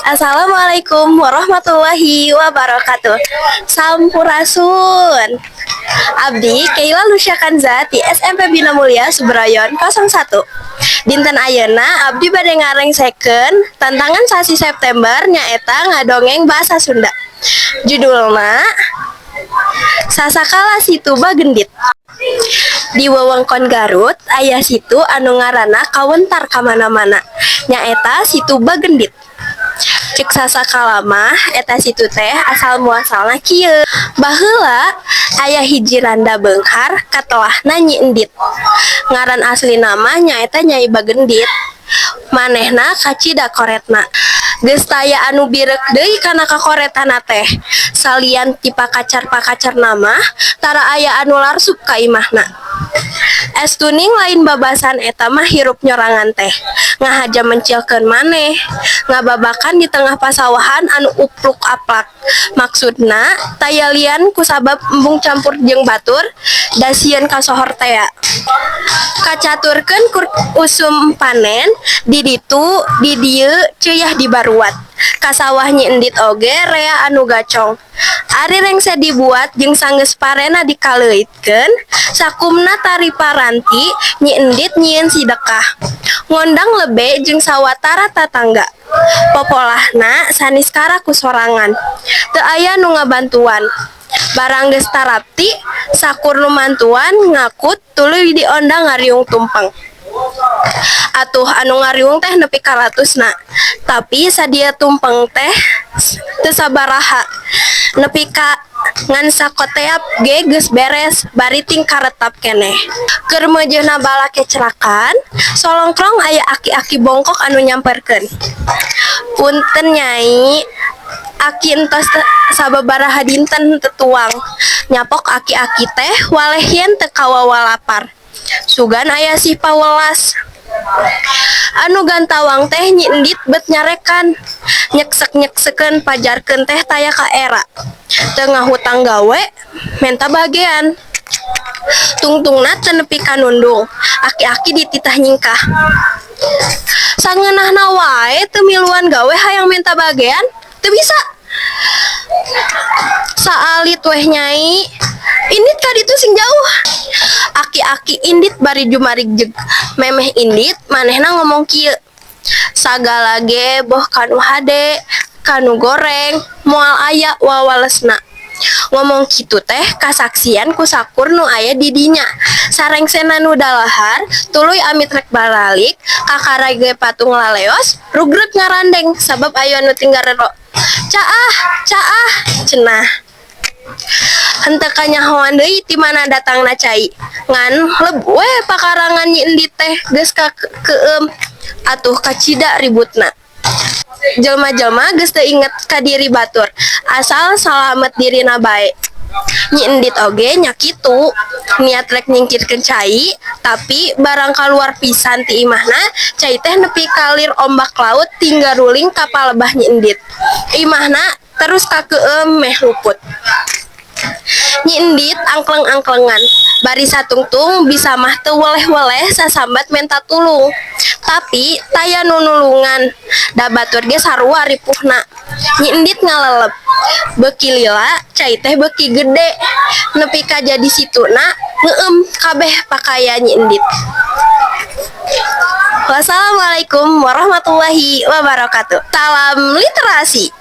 Assalamualaikum warahmatullahi wabarakatuh. Sampurasun. Abdi Keila Lucia Kanza ti SMP Bina Mulia Subrayon 01. Dinten ayeuna abdi bade ngarengsekeun tantangan sasi September, nyaeta ngadongeng bahasa Sunda. Judulna Sasakala Situ Bagendit. Di wewengkon Garut aya situ anu ngaranna kawentar kamana-mana, nyaeta Situ Bagendit. Cek sasakala mah eta situ teh asal muasalna kieu. Baheula aya hiji randa beunghar katelahna Nyi Endit. Ngaran aslina mah nyaeta Nyai Bagendit. Manehna kacida koretna. Geus taya anu bireuk deui kana kakoretanna teh. Salian ti pakacar-pakacarna mah tara aya anu larsup ka imahna. Estuning lain babasan eta mah hirup nyorangan teh. Ngahaja mencilkeun maneh. Ngababakan di tengah pasawahan anu upluk aplak. Maksudna taya lian kusabab embung campur jeung batur da sieun kasohor tea. Kacaturkeun kur usum panen di ditu di dieu ceuyah dibaruat. Ka sawah Nyi Endit oge rea anu gacong. Ari rengse dibuat jeung sanggeus parena dikaleuitkeun, sakumna tari paranti Nyi Endit nyieun sidekah. Ngondang lebe jeung sawatara tatangga. Popolahna saniskara ku sorangan. Teu aya nu ngabantuan. Barang geus tarapti, sakur nu mantuan ngakut tuluy diondang ngariung tumpeng. Atuh anu ngariung teh nepi ka ratusna. Tapi sadia tumpeng teh teu sabaraha. Nepi ka ngan sakoteap ge geus beres bari ting karetap keneh. Keur meujeuhna balakecrakan, solongkrong aya aki-aki bongkok anu nyamperkeun. "Punten, Nyai, aki entos sababaraha dinten teu tuang." Nyapok aki-aki teh waleh yen teu kawawalapar. Sugan aya sih pawelas. Anu gantawang teh Nyi Endit bet nyarekan. Nyeksek-nyeksekeun pajarkeun teh taya kaera. Teu ngahutang gawe, menta bagean. Tungtungna teu nepi ka nundung, aki-aki dititah nyingkah. "Sangeunahna wae teu miluan gawe hayang menta bagean, teu bisa. Saalit weh, Nyai. Indit ka ditu sing jauh." Aki-aki indit bari jumarigjeg. Memeh indit manehna ngomong kieu. "Sagala ge boh kanu hade, kanu goreng, moal aya wawalesna." Ngomong kitu teh kasaksian ku sakur nu aya di dinya. Sarengsena nu dalahar tuluy amit rek baralik, kakara ge patung laleos, rugreg ngarandeng sabab aya nu tinggal rero. "Caah, caah," cenah. Henteu kanyahoan deui ti mana datangna cai. Ngan leb we pakarangan Nyi Endit teh geus kakeueum. Atuh kacida ributna. Jelma-jelma geus teu inget ka diri batur, asal salamet dirina bae. Nyi Endit oge nya kitu, niat rek nyingkirkeun cai, tapi barang kaluar pisan ti imahna, cai teh nepi ka lir ombak laut tinggal ruling ka palebah Nyi Endit. Imahna terus kakeueum meh luput. Nyi Endit angkleng-angklengan, bari satungtung bisa mah teu weleh-weleh sasambat menta tulung. Tapi taya nu nulungan, da batur ge sarua ripuhna. Nyi Endit ngalelep. Beuki lila cai teh beuki gede, nepi ka jadi situna ngeueum kabeh pakaian Nyi Endit. Wassalamualaikum warahmatullahi wabarakatuh. Salam literasi.